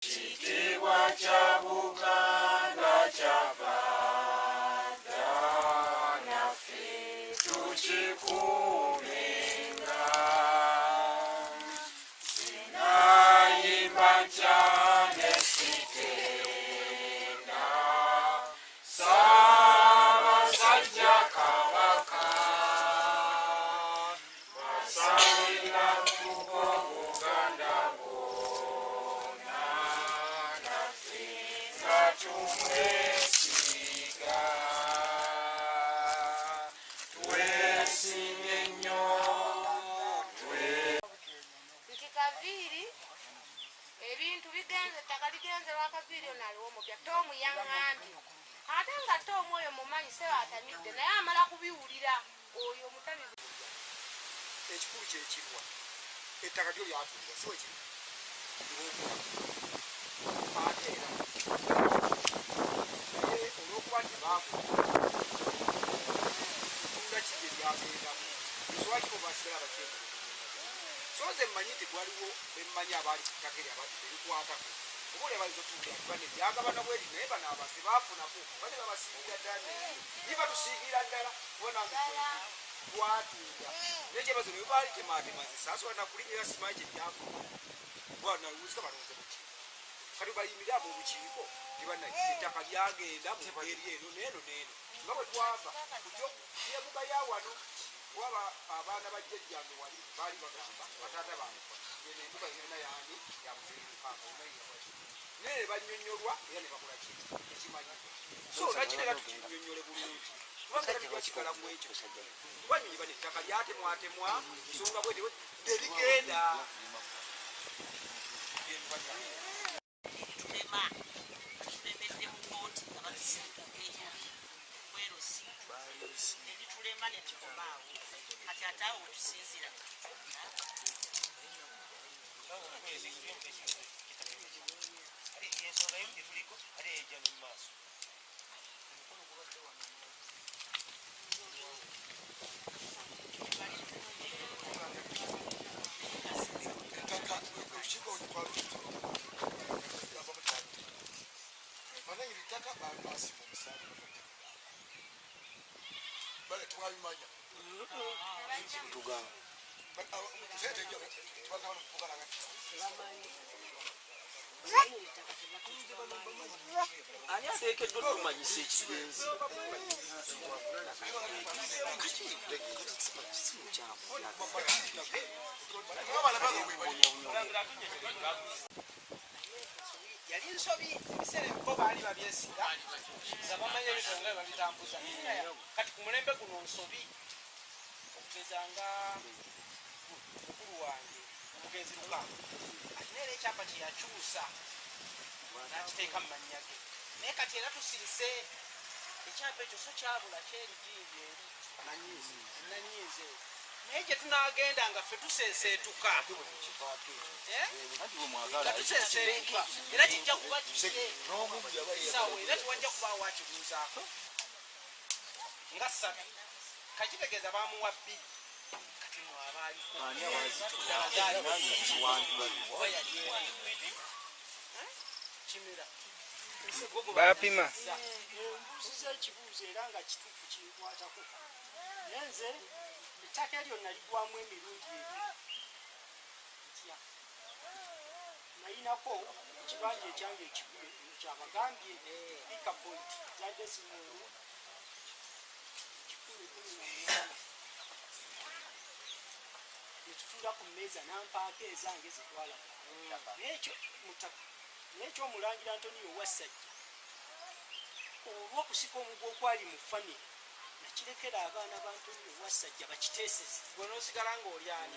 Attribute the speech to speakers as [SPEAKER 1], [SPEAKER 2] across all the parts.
[SPEAKER 1] Kitiibwa kya Buganda kyava dda naffe tukikuumenga. Sinayimba ntya ne sitenda Ssaabasajja Kabaka basalira kubo Buganda bwonna naffe nga tumwesiga. Twesimye nnyo
[SPEAKER 2] Nti Kaviiri ebintu bigenze, ettaka ligenze lwa Kaviiri ono aliwo omupya. Tomu yaŋŋambye, ate nga Tomu oyo mumanyi seba atamidde, naye amala kubiwulira oyo omutamivu.
[SPEAKER 3] Ekikulu kyekirwa ettaka lyo lyatulibwa, si wekiri ate era naye olwokuba nti baafuna tunda kiri eryagendamu enswaki bo basigala bakyemulugunya. So nze mmanyi nti waliwo bemmanyi abaali ku ttaka eryo erikwatako oba oli abayinza otuukira nti bane byagabana bweri, naye bano abantu tebafunako bane babasiigira ddala naye batusiigira ddala kuba nange twatunda naye kyebazo ne baali tematema. Nze saasobola nakulinnya, simanyi kyebyakola bwanawuzika balowooze bukiiko. Kati bayimirire ab'obukiiko tibanaye ettaka lyagenda mu ngeri eno neeno neeno nga bwe twava kujembuga ya wano kuba abaana ba jjajjange wali baali bagamba bataata bange eno embuga yonna yaani ya muzeeyi Lukanga yonna naye ne bannyonnyolwa era ne bakola ki ekimanyi. So nakino era tukinnyonnyole bulungi kubanga era tusigala ku ekyo tubanyonyi bano ettaka lyatemwatemwa nsonga bwete nerigenda.
[SPEAKER 4] Tulema tulemedde mu kooti nga batusindike kwerosi nebitulema ne tukoma awo. Kati ate awo wetusinzira.
[SPEAKER 5] Ensonga emu gyetuliko ate ejja ne mu maaso.
[SPEAKER 3] Ettaka olukiiko bananyini ttaka basiba omusango bale twabimanya.
[SPEAKER 6] Tugamba.
[SPEAKER 7] Ani ateekeddwa otumanyisa ekigenzi? Kati si mukyamu.
[SPEAKER 8] Yali nsobi. Ebiseera ebyo baali babyesiga nga bamanyi ebintu nga babitambuza. Kati ku mulembe guno nsobi. Okugeza nga mukulu wange omugenzi Lukanga alina era ekyapa kye yakyusa n'akiteeka mu mannya ge, naye kati era tusirise ekyapa ekyo so kyabula kyeri gindi eri nanyiize, naye gye tunaagenda nga ffe tuseeseetuka. Eh? Nga tuseeseetuka era kijja kuba kikye sawa era tewajja kubaawo akibuuzaako nga ssatu kakitegeeza bamuwa bbiri. Kati mwabaaliko oba yali eri kimera.
[SPEAKER 9] Bapima.
[SPEAKER 10] Mbuuziza ekibuuzo era nga kituufu kinkwatako, naye nze ettaka eryo naligwamu emirundi ebiri. Ntya nayinako ekibanja ekyange ekigule kyabagambye Thika Point za decimal 118 netutuula ku mmeeza nampaako ezange zetwalaba naye ekyo mu ttaka. Naye ekyomulangira Antonio Wassajja olw'okusika omugwa okwali mu famire nakirekera abaana ba Antonio Wassajja bakiteeseze.
[SPEAKER 8] Gwe n'osigala ng'olyani?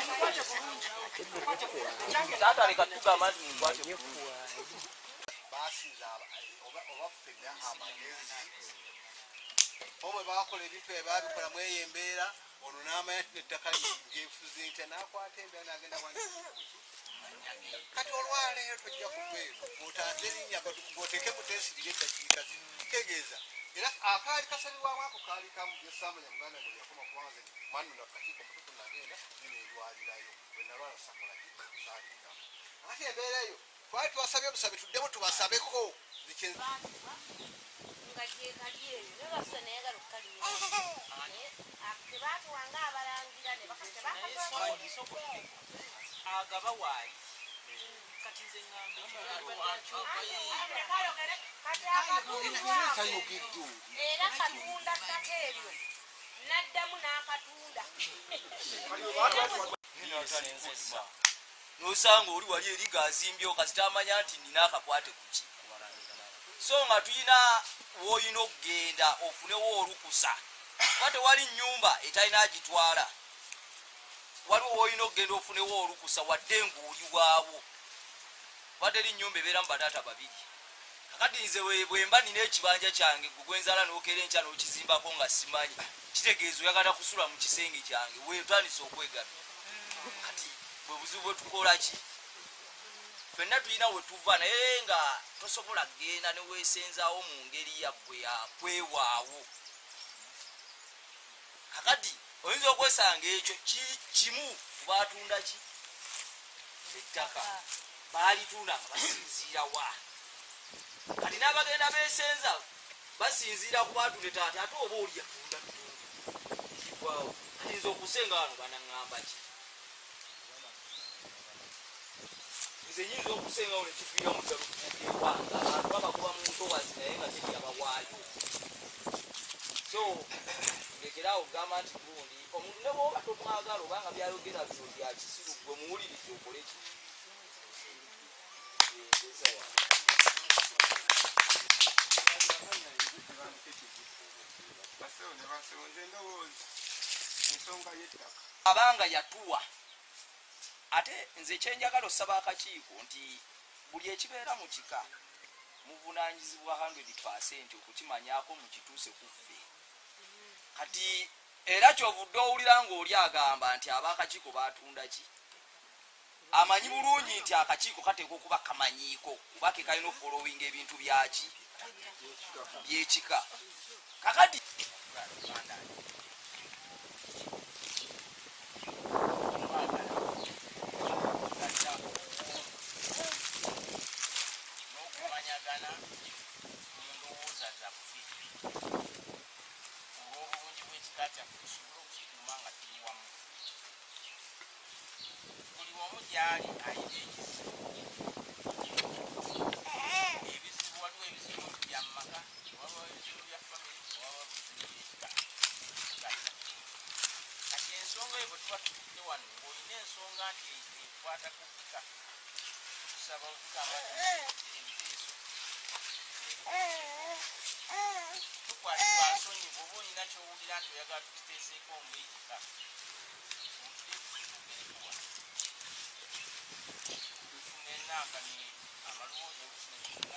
[SPEAKER 10] Mukwate bulungi, mukwate bulungi. Ekyange
[SPEAKER 7] Taata leka tugamba nti mukwate bulungi.
[SPEAKER 11] Basinza oba ffenna amagezi bo bwe bakola ebintu ebyo babikola mu eyo embeera. Ono n'amanya nti ettaka lyenfuze ntya, n'akwata embeera n'agenda wandiki. Kati olwaleero tojja kuveeyo otaase erinnya ng'oteeke muteesirire eddakiika zino kitegeeza era akaali kasalibwamu ako kaali kamu byesamanya muganda nga yakoma kubanga nze mwanuna ku kakiiko mutuku nagenda nenerwalirayo bwe nalwala sakola saagenda. Ate embeera eyo twali twasabye obusabe tuddemu tubasabeko
[SPEAKER 2] nga gyekali eyo naye basuze nayagala okukalima tebatuwanga abalangira ne
[SPEAKER 7] agaba waali kati nze ŋŋamba
[SPEAKER 2] era katunda ttaka eryo n'addamu n'akatunda
[SPEAKER 7] nosanga oli wali eri ng'azimbyewo kasita amanya nti nina akakwate kuki so nga tulina w'olina okugenda ofunewo olukusa kuba tewali nnyumba etalina agitwala waliwo w'olina okugenda ofunewo olukusa wadde ng'oli waawo kuba teri nnyumba ebeeramu bataata babiri. Kakati nze bwe mba nina ekibanja kyange gwe gwenzaala n'okeera enkya n'okizimbako nga simanyi kitegeeza oyagala kusula mu kisenge kyange weetandise okwegamya. Kati bwe buzibu bwe tukola ki ffenna tulina we tuva naye nga tosobola kugenda ne weesenzaawo mu ngeri yaggwe yakwewaawo. Kakati oyinza okwesanga ekyo kimu ku baatunda ki ettaka baalitunda nga basinziira wa kati n'abagenda beesenza basinziira ku baatunda ettaka ate oba oli yatunda kivaawo. Kati nze okusenga wano banaŋŋamba ki nze nyinza okusengawo ne kiviiramu ddala okutuuka ewange abantu babakuba mu ntobazi naye nga teri abawaayo. So ndekeraawo okugamba nti gundi omuntu ne bw'oba tomwagala obanga byayogera byo bya kisiru gwe muwulirize okole ki. Abanga yatuwa ate nze kyenjagala osaba akakiiko nti buli ekibeera mu kika muvunaanyizibwa 100% okukimanyako mukituuse ku ffe. Kati era kyovudde owulira ng'oli agamba nti ab'akakiiko baatunda ki amanyi bulungi nti akakiiko kateekwa okuba kamanyiiko kuba ke kalina okufolowinga ebintu byaki by'ekika. Kakati
[SPEAKER 5] n'okumanyagana mu ndowooza zaffe olw'obulungi bw'ekika kyaffe tusobole okukikuuma nga tuli wamu. Buli omu gy'ali alina ekizibu. Ebizibu waliwo ebizibu bya mu maka, waliwo ebizibu bya famire, waliwo ebizibu by'ekika. Kati ensonga eyo bwe tuba tutudde wano ng'olina ensonga nti ekwata ku kika, tusaba okugamba nti ebiteeso tukwatibwa nsonyi bw'oba olina ky'owulira nti oyagala tukiteeseeko ng'ekika otugereko wano tufune nankani amaloboozi oluusi ne